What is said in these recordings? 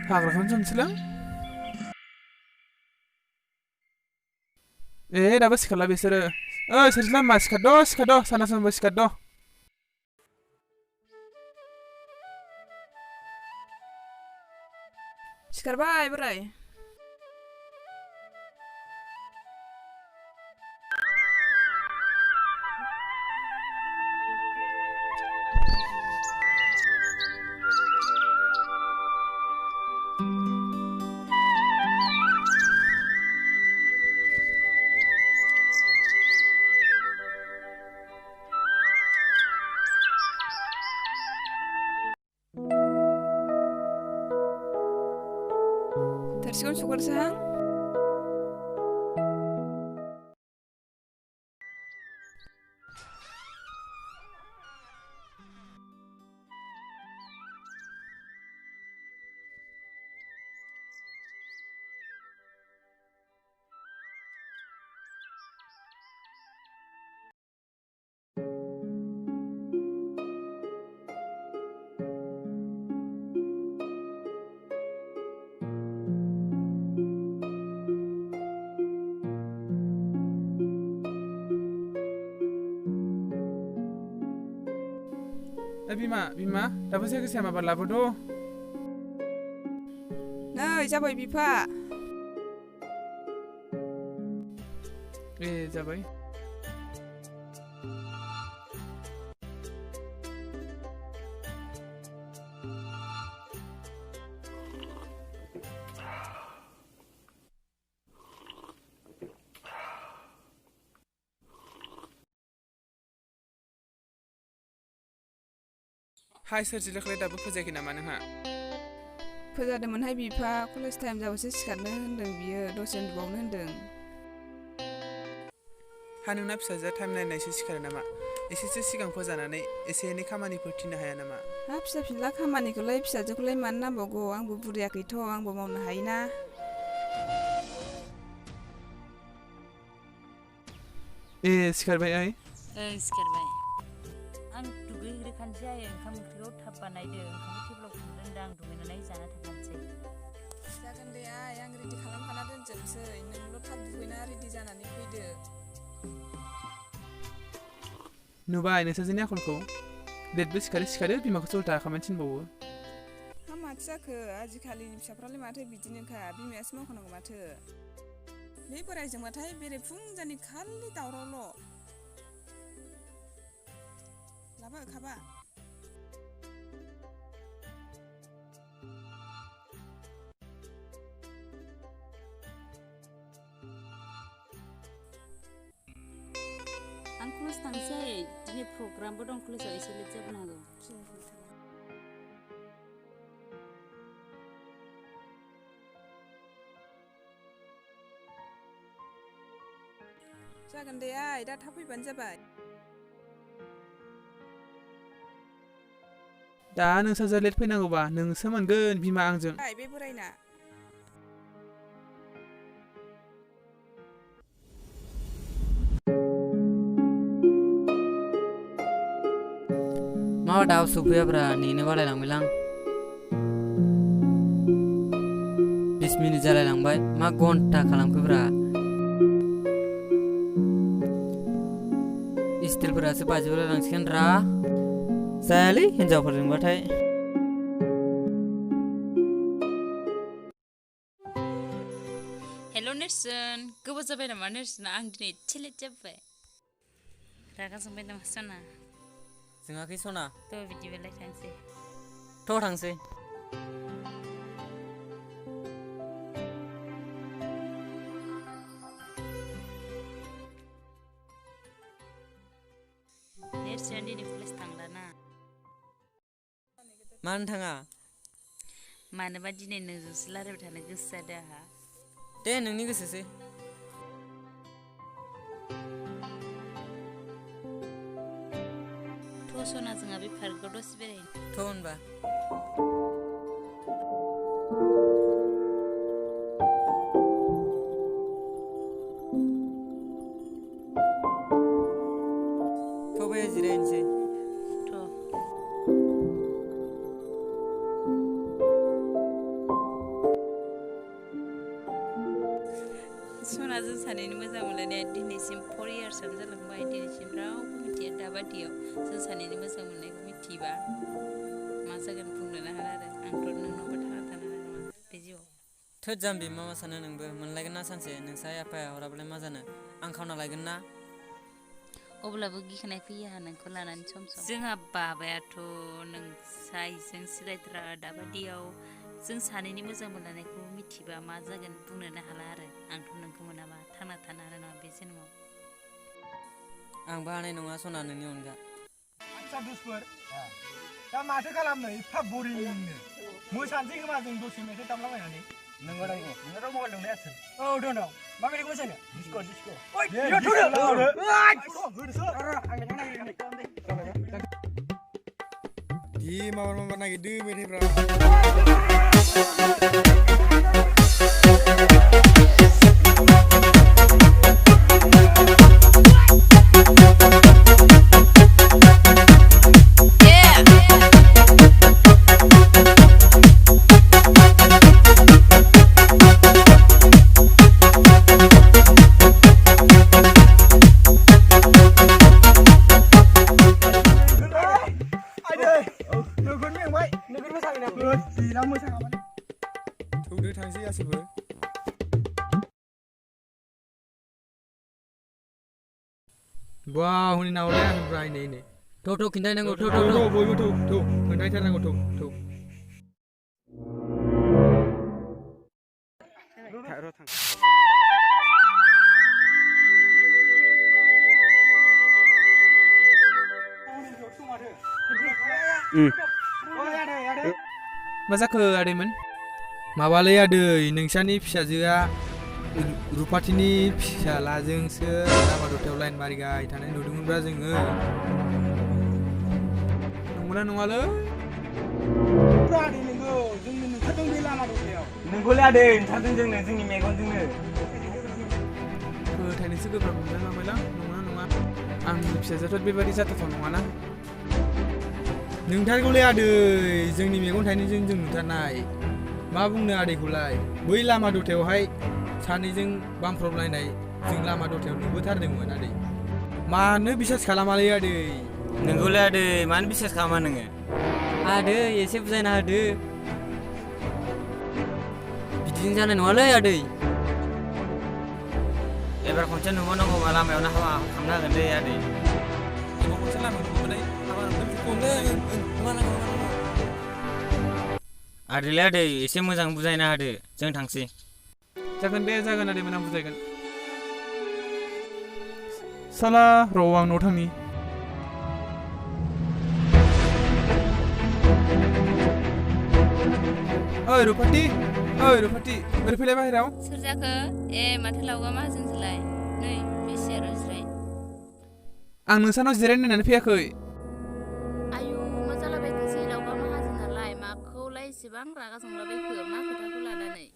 हाग्राखौनो जोंसैलां दाबो सिखारला बिसोरो सोरजिला मा सिखारद' सानासनबो सिखारद' सिखारबाय बोराय थोरसिखौनो सुगारसैहां बिमा दाबो जायगाया माबा लाबोद' नै जाबाय बिफा जाबाय हाय सोरजिलखौलाय दाबो फोजायाखै नामा नोंहा फोजादोंमोनहाय बिफा कलेज टाइम जाबासो सिखारनो होन्दों बियो दसे उन्दुबावनो होन्दों हा नोंना फिसाजोआ टाइम नायनायसो सिखारो नामा एसेसो सिगां फोजानानै एसे एनै खामानिफोर थिननो हाया नामा हा फिसा फिनला खामानिखौलाय फिसाजोखौलाय मानो नांबावगौ आंबो बुरियाखैथ' आंबो मावनो हायोना सिखारबाय आइ सिखारबाय आं दुगैग्रोखानोसै आयै ओंखाम ओंख्रिखौ थाब बानायदो ओंखामखौ टेबोलाव खुरदों दा आं दुगैनानै जाना थांखानोसै जागोन दे आइ आं रेडि खालामखाना दोनजोबसै नोंल' थाब दुगैना रेडि जानानै फैदो नुबाय नोंसोरजोंनि आखलखौ लेटबो सिखारो बिमाखौसो उल्था खामानि थिनबावो हा माथो जाखो आजिखालिनि फिसाफ्रालाय माथो बिदिनोखा बिमायासो मावखानांगौ माथो बे बोरायजोंबाथाय बेरेफुंजानि खालि दावरावल' लाबो खाबा आं कलेज थांसै दिनै प्रग्रामबो दं कलेजाव एसे लेट जाबोनो हागौ जागोन दे आइ दा थाब फैबानो जाबाय दा नोंसोरजों लेट फैनांगौबा नोंसो मोनगोन बिमा आंजों बे बोरायना मा दाबो सफैयाब्रा नेनो बालायलांबायलां 20 मिनिट जालायलांबाय मा घन्टा खालामखोब्रा स्टिलफोरासो बाजिबोलायलांसिगोन रा जायालै हिनजावफोरजोंबाथाय हेल' नेरसोन गोबाव जाबाय नामा नेरसोना आं दिनै एसे लेट जाबाय रागा जोंबाय नामा सना जोङाखै सना बिदिबालाय थांसै थांसै नेरसोन दिनै कलेज थांलाना मानो थाङा मानोबा दिनै नोंजोंसो रायज्लायबाय थानो गोसो जादों आंहा दे नोंनि गोसोसै सना जोंहा बे पार्कआव दसे बेरायनो होनबा जिरायनोसै दाबादियाव जों सानैनि मोजां मोननायखौ मिथियोबा मा जागोन बुंनोनो हाला आरो आंथ' नोंनावबो थांना थानो हानाय नङा बे जिउआव थोद जाम्बि मा सानो नोंबो मोनलायगोन ना सानसे नोंसा आफाया हराबालाय मा जानो आं खावना लायगोन ना अब्लाबो गिखानाय फैयो नोंखौ लानानै सम जोंहा बाबायाथ' नोंसाइजों सिरायद्रा दाबादियाव जों सानैनि मोजां मोनलायनायखौ मिथिबा मा जागोन बुंनोनो हाला आरो आंथ' नोंखौ मोनाबा थांना थानो हानाय नङा बे जोनोमाव आंबो हानाय नङा सना नोंनि अनगा आच्छा दुसफोर दा माथो खालामनो एफा बरिंनो मोसानोसै खोमा जों दसे मेथाइ दामलाबायनानै नंगौ नोंनाथ' मबाइल दंना आसोल औ दं मा मेथाइ मोसानो डिस्क' ओइ दि माबा नागिरदों मेथाइफ्रा थांसै गासिबो Wow, ini nawarnya aku berani ini. Tuh kintai nanggo tuh Boy tuh, kintai nanggo tuh. मा जाखो आदैमोन माबालै आदै नोंसानि फिसाजोआ रुपाथिनि फिसालाजोंसो लामा दथायाव लाइन मारिगाय थानाय नुदोंमोनब्रा जोङो नंगौना नङालै आदै नोंगौ जोंनो नुथारदों बे लामा दथायाव नोंखौलै आदै नुथारदों जोंनो जोंनि मेगनजोंनो फोथायनोसो गोब्राब मोनबाय माबायलां नङा नङा आंनि फिसाजोआथ' बेबादि जाथावथाव नङाना नोंथारगौलै आदै जोंनि मेगन थाइनैजों जों नुथारनाय मा बुंनो आदैखौलाय बै लामा दथायावहाय सानैजों बामफ्रावलायनाय जों लामा दथायाव नुबोथारदोंमोन आदै मानो बिसास खालामालै आदै नोंगौलै आदै मानो बिसास खालामा नोङो आदै एसे बुजायना होदो बिदिजों जानाय नङालै आदै एबार खनसे नुबावनांगौबा लामायावनो हाबा खालामना होगोन दे आदै खनसे लामायाव नुबोनाय हाबा आदैलै आदै एसे मोजां बुजायना होदो जों थांसै जागोन दे जागोन आदैमोन आं बुजायगोन साला र' आं न'आव थांनि ओइ रुपाथि ओरै फैलाय बाहेराव सोर जाखो ए माथो लावगा माहाजोनसोलाय नै बे सियाराव जिराय आं नोंसानाव जिरायनो होननानै फैयाखै आयु मा जालाबायखोसै लावगा माहाजोनालाय माखौलाय एसेबां रागा जोंलाबायखो मा खोथाखौ लानानै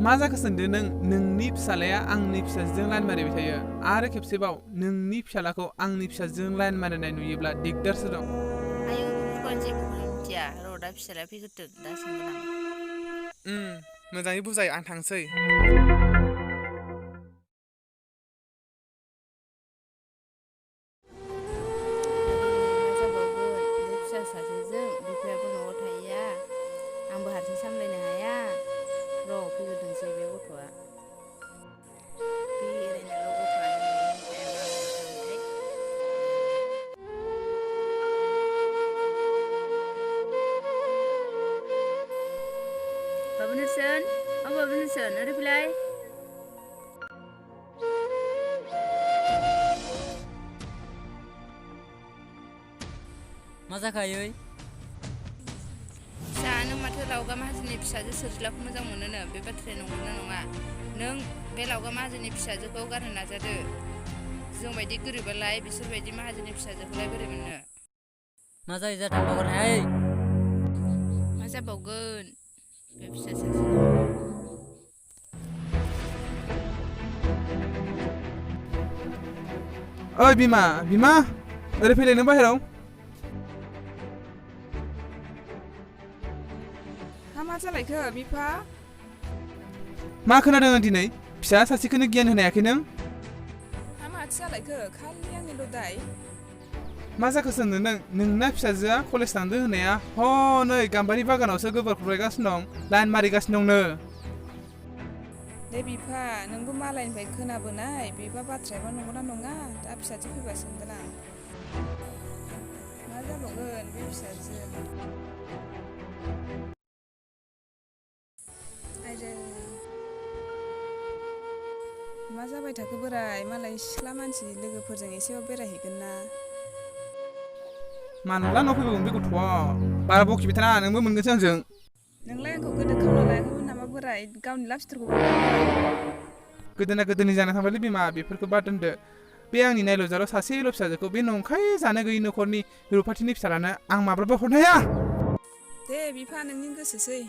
मा जाखो सानदों नों नोंनि फिसालाया आंनि फिसाजोजों लाइन मारिबाय थायो आरो खेबसेबाव नोंनि फिसालाखौ आंनि फिसाजों लाइन मारिनाय नुयोब्ला दिगदारसो दं आयु बेफोरखौ जेबो मिथिया र' दा फिसालाया फैग्रोथों दा सोंगोन आं मोजाङै बुजाय आं थांसै सासेजों बिफायाबो न'आव थाया आंबो हारसिं सामलायनो हाया र' फैग्रोथोंसै बे गथ'आ बेरायनायल' गथ'आनो बाबु नेरसोन बाबु नेरसोन ओरै फैलाय मा जाखायै जानो माथो लावगा माहाजोननि फिसाजो सोरजिलाखौ मोजां मोनोनो बे बाथ्राया नंगौना नङा नों बे लावगा माहाजोननि फिसाजोखौ गारनो नाजादो जोंबायदि गोरिबालाय बिसोरबायदि माहाजोननि फिसाजोखौलाय बोरै मोननो मा जायो जाथों बावगारहाय मा जाबावगोन बे फिसा ओइ बिमा ओरै फैलाय नों बाहेराव मा जालायखो बिफा मा खोनादों आं दिनै फिसा सासेखौनो गियान होनो हायाखै नों माथो जालायखो खालि आंनिल' दाय मा जाखो सोंदों नों नोंना फिसाजोआ कलेज थांदों होननाया हनै गाम्बारि बागानावसो गोबोर फुरायगासिनो दं लाइन मारिगासिनो दंनो दे बिफा नोंबो मालायनिफ्राय खोनाबोनाय बेबा बाथ्रायाबा नंगौना नङा दा फिसाजो फैबा सोंगोन आं मा जाबावगोन बे फिसाजो आयदै मा जाबाय थाखो बोराय मालाय सिख्ला मानसि लोगोफोरजों एसेबाबो बेरायहैगोन ना मानोला न' फैबावगोन बे गथ'आ बारा बखिबाय थाना नोंबो मोनगोनसो आंजों नोंलाय आंखौ गोदो खावना लायाखैमोन नामा बोराय गावनि लाभ स्टरखौ गोदोना गोदोनि जाना थांबायलै बिमा बेफोरखौ बाद दोनदो बे आंनि नायल'जाल' सासेल' फिसाजोखौ बे नंखाय जानो गैयि न'खरनि रुपाथिनि फिसालानो आं माब्लाबा हरनो हाया दे बिफा नोंनि गोसोसै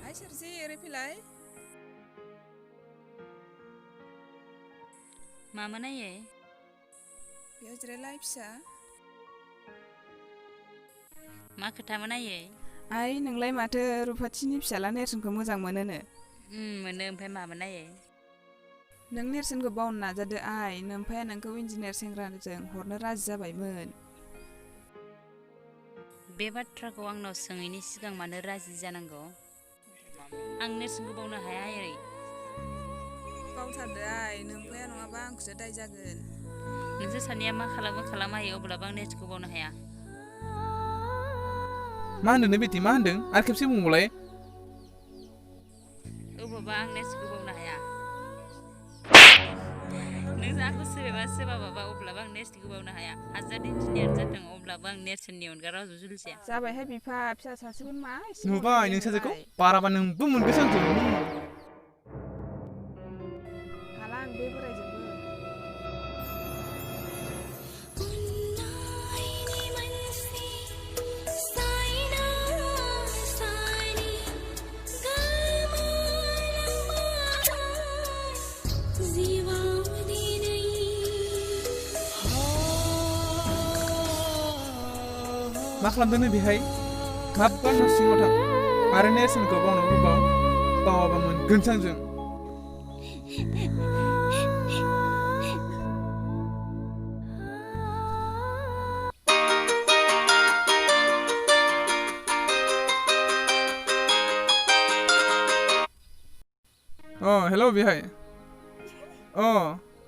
हाय सोरजि ओरै फैलाय मामोन आयै बेयाव जिरायलाय फिसा मा खोथामोन आयै आइ नोंलाय माथो रुपाथिनि फिसाला नेरसोनखौ मोजां मोनोनो मोनो ओमफ्राय मामोन आयै नों नेरसोनखौ बावनो नाजादो आइ नोमफाया नोंखौ इन्जिनियार सेंग्राजों हरनो राजि जाबायमोन बे बाथ्राखौ आंनाव सोङैनि सिगां मानो राजि जानांगौ आं नेरसोनखौ बावनो हाया आयै बावथारदो आइ नोमफाया नङाबा आंखौसो दाय जागोन नोंसोर सानैया मा खालामो खालामा हायो अब्लाबो आं नेरसोनखौ बावनो हाया मा होनदों बेटि मा होनदों आरो खेबसे बुंबावलाय अबावबा आं नेरसोनखौ बावनो हाया नों आंखौ सोरबाबा अब्लाबो आं नेरसोनखौ बावनो हाया हाजार इन्जिनियार जाथों अब्लाबो आं नेरसोननि अनगा रावजों जुलि जाया जाबायहाय बिफा फिसा सासेखौनो मा एसे नुबाय नोंसोरखौ बाराबा नोंबो मोनगोनसो आंजों हाला आं बे बोरायजोंबो मा खालामदों नों बेहाय माब्बा न' सिङाव थां आरो नेरसोनखौ बावनोबो बावाबा मोनगोनसो आंजों हेलौ बेहाय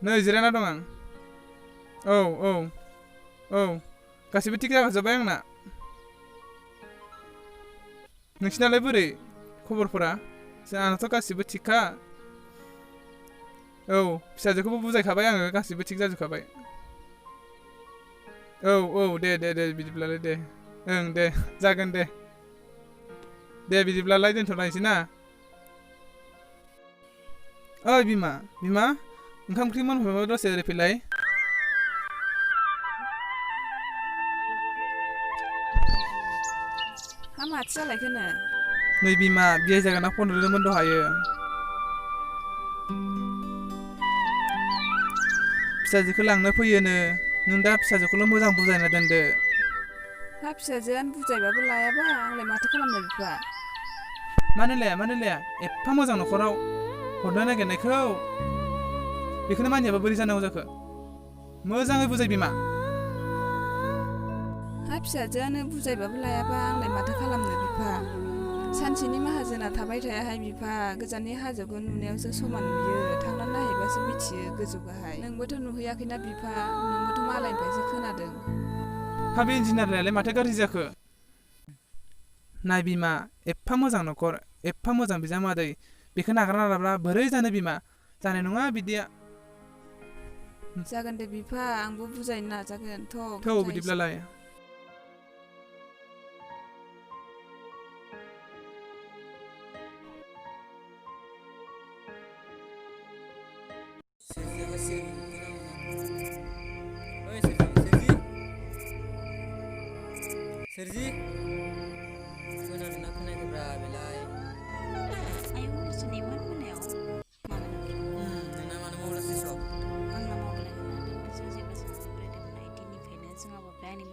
नै जिरायना दं आं औ गासिबो थिग जाजोब्बाय आंना नोंसिनालाय बोरै खबरफोरा आंनाथ' गासिबो थिगखा औ फिसाजोखौबो बुजायखाबाय आङो गासिबो थिग जाजोबखाबाय औ दे बिदिब्लालाय दे ओं दे जागोन दे बिदिब्लालाय दोनथ'लायनोसै ना ओइ बिमा ओंखाम ओंख्रि मोनबायबा दसे ओरै फैलाय हा माथो जालायखोनो नै बिमा बियाय जागोना फन हरदोंमोन दहायो फिसाजोखौ लांनो फैयोनो नों दा फिसाजोखौल' मोजां बुजायना दोनदो हा फिसाजोआनो बुजायबाबो लायाबा आंलाय माथो खालामनो बिफा मानो लाया एफा मोजां न'खराव हरनो नागिरनायखौ बेखौनो मानियाबा बोरै जानांगौ जाखो मोजाङै बुजाय बिमा हा फिसाजोआनो बुजायबाबो लायाबा आंलाय माथो खालामनो बिफा सानसेनि माहाजोना थाबाय थायाहाय बिफा गोजाननि हाजोखौ नुनायावसो समान नुयो थांनानै नायहैबासो मिथियो गोजौ गाहाय नोंबोथ' नुहैयाखैना बिफा नोंबोथ' मालायनिफ्रायसो खोनादों हा बे इन्जिनियारलायालाय माथो गाज्रि जाखो नाय बिमा एफा मोजां न'खर एफा मोजां बिजामादै बेखौ नागारना लाब्ला बोरै जानो बिमा जानाय नङा बिदिया जागोन दे बिफा आंबो बुजायनो नाजागोन थौ बिदिब्लालाय सोरजि खोनादोंना खोनायाखैब्रा बेलाय आयौ नेरसोननि इमान मोनायाव मामोन नोंना मानो मबाइला सुइस अफ आंना मबाइला गोमादों सोरजिबो सोंजोबलायदोंमोन दिननिफ्रायनो जोंहा बाबाया आंनि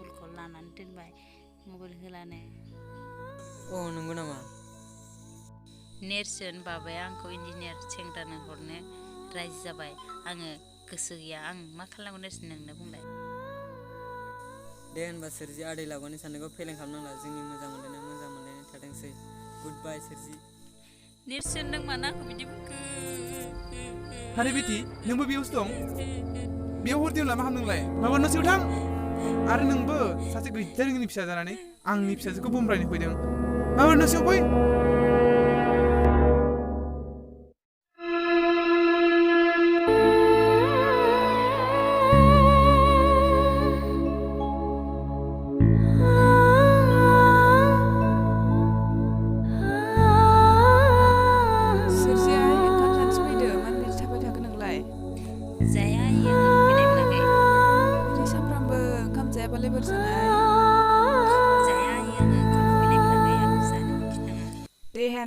खालामनानै दोनबाय मबाइल होलानो अ नंगौ नामा नेरसोन बाबाया आंखौ इन्जिनियार सेंग्रानो हरनो राजि जाबाय आङो गोसो गैया आं मा खालामनो नेरसोन नोंनो बुंलाय दे होनबा सोरजि आदै लागोनि साननायखौ फेलें खालामनांला जोंनि मोजां मोनलायनाय थाथोंसै गुड बाय सोरजि नेरसोन नों मानो आंखौ बिदि बुंखो हारे बेटि नोंबो बेयावसो दं बेयाव हरदेयाव मा खालामदोंलाय माबा न' सिङाव थां आरो नोंबो सासे गैजारोङिनि फिसा जानानै आंनि फिसाजोखौ बमब्रायनो फैदों माबा न' सिङाव फै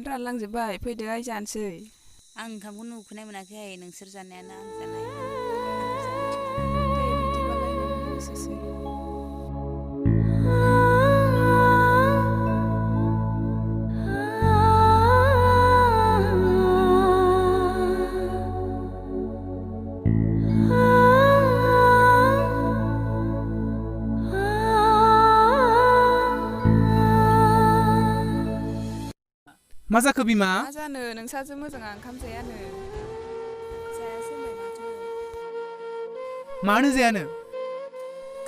रानलांजोब्बाय फैदो आइ जानोसै आं ओंखामखौनो उखैनाय मोनाखै नोंसोर जानायानो आं जानाय दे बिदिबालाय नोंनि गोसोसै मा जाखो बिमा मा जानो नोंसाजो मोजाङा ओंखाम जायानो जायासै होनबाय माथो मानो जायानो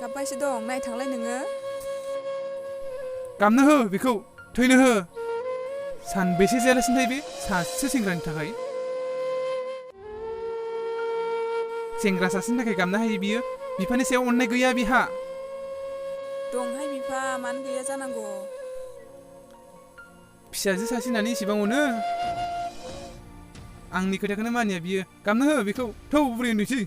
गाबबायसो दं नाय थांलाय नोङो गाबनो हो बेखौ थैनो हो सानबेसे जायालासिनो थायो बे सासे सेंग्रानि थाखाय सेंग्रा सासेनि थाखाय गाबनो हायो बियो बिफानि सायाव अननाय गैया बिहा दंहाय बिफा मानो गैया जानांगौ फिसाजो सासे होननानै इसेबां अनो आंनि खोथाखौनो मानिया बियो गाबनो हो बेखौ थौ बुरै उन्दैसै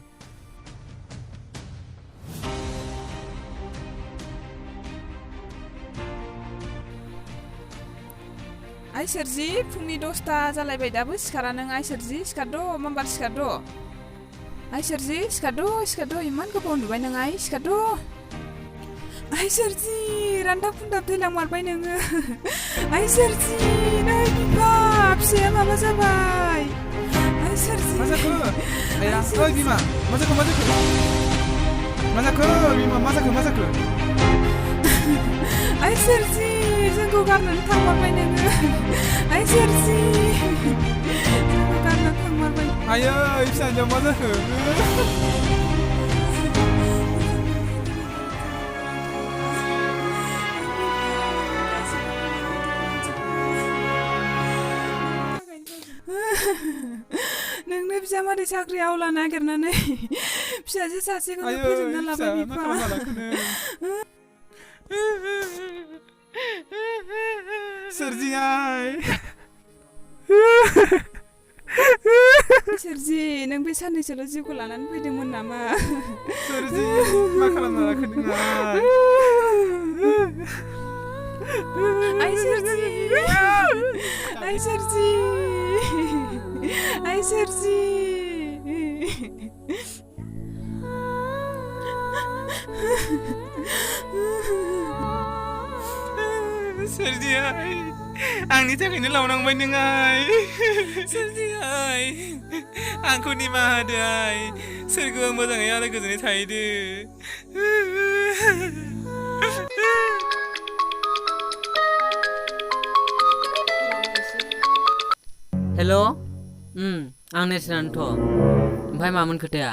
आइ सोरजि फुंनि 10ता जालायबाय दाबो सिखारा नों आइ सोरजि सिखारद' मामबार सिखारद' आइ सोरजि सिखारद' इमान गोबाव उन्दुबाय नों आइ सिखारद' आइ सोरजि रानदाब खुन्दाब थैलांमारबाय नोङो आइ सोरजि नै बिफा फिसाया माबा जाबाय आइ सोरजि मा जाखो आया ओइ बिमा मा जाखो बिमा मा जाखो आइ सोरजि जोंखौ गारनानै थांमारबाय नोङो आइ सोरजि जोंखौ गारनानै थांमारबाय आयै फिसा हिन्जाव मा जाखो नोंनो बिजामादै साख्रि आवला नागिरनानै फिसाजो सासेखौनो फोजोबना लाबाय बिफा सोरजियाय सोरजि नों बे साननैसोल' जिउखौ लानानै फैदोंमोन नामा सोरजि मा खालामना लाखो नोंलाय आइ सोरजि सोरजियाय आंनि थाखायनो लावनांबाय नोंहाय सोरजियाय आंखौ निमाहा होदो आइ सोरगोआव मोजाङै आलो गोजोनै थाहैदो हेल' आं नेरसोनानोथ' ओमफ्राय मामोन खोथाया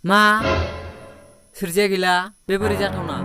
मा सोरजिया गैला बे बोरै जाथावना